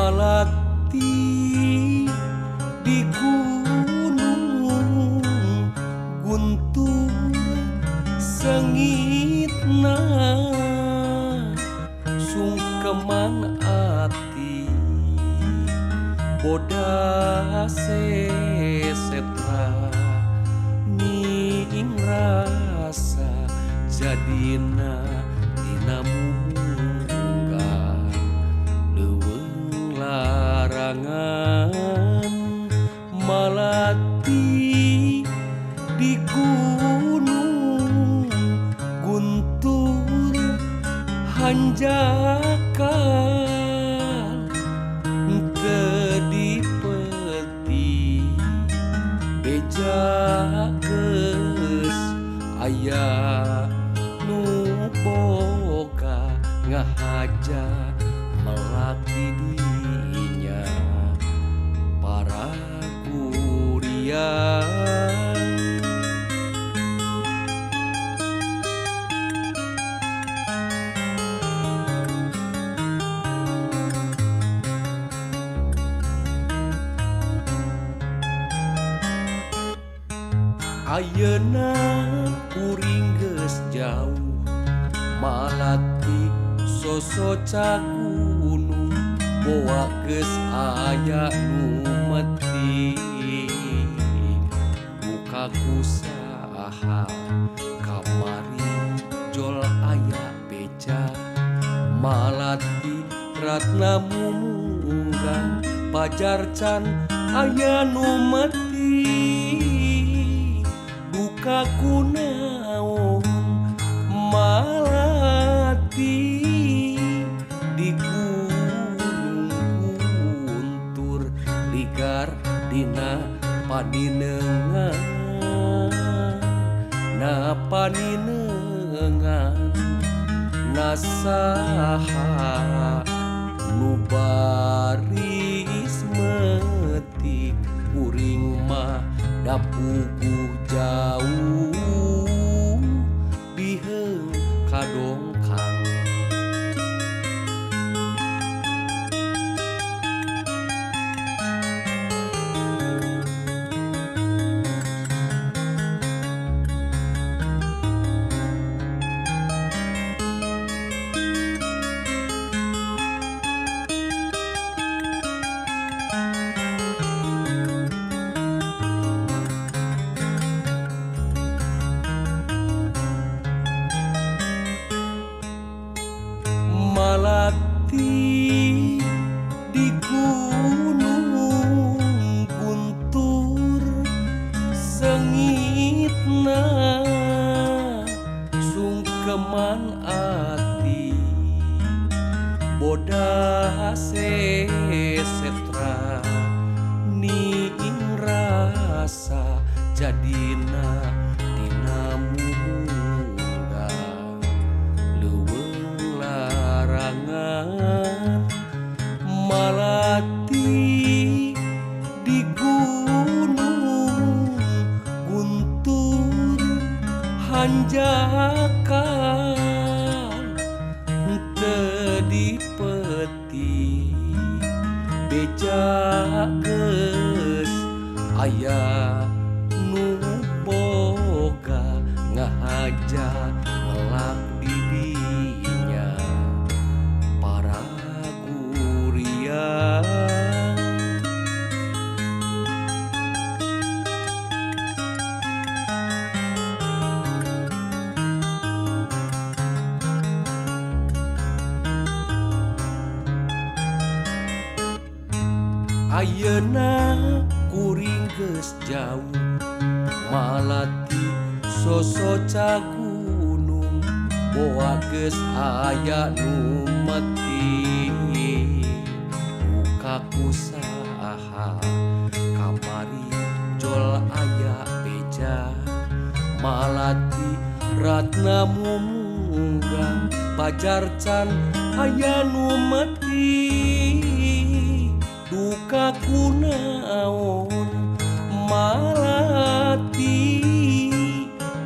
Malati di gunung guntur sengitna sungkeman ati boda sesetra ning rasa jadina dina munggah leuweung larangan. Malati di gunung guntur hanjakal teu dipeti beja geus aya nu boga ngahaja melak di dinya para kuria. Ayeuna kuring geus jauh malati sosoca gunung boa geus aya nu meti duka ku saha kamari jol aya beja. Malati ratna mumunggang pajar can aya nu meti duka ku naon. Malati di gunung guntur ligar dina paninengan na paninengan nasaha nu baris metik kuring mah dapuguh jauh biheung kadongkang. Malati di gunung guntur sengitna sungkeman ati boda sesetra ning rasa jadina dina munggah leuweung larangan. Malati di gunung guntur hanjakal teu dipeti beja geus aya nu boga ngahaja melak di dinya para kuria. Ayeuna kuring geus jauh malati sosoca gunung boa geus aya nu meti duka ku saha kamari jol aya beja. Malati ratna mumunggang pajar can aya nu meti duka ku naon. Malati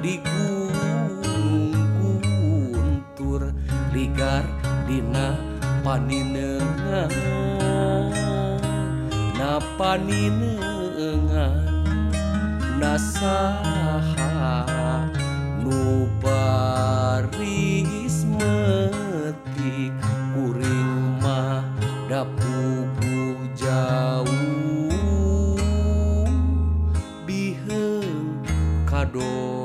di gunung guntur ligar dina paninengan. paninengan nasaha nu baris metik kuring mah da puguh jauh biheung ka doa.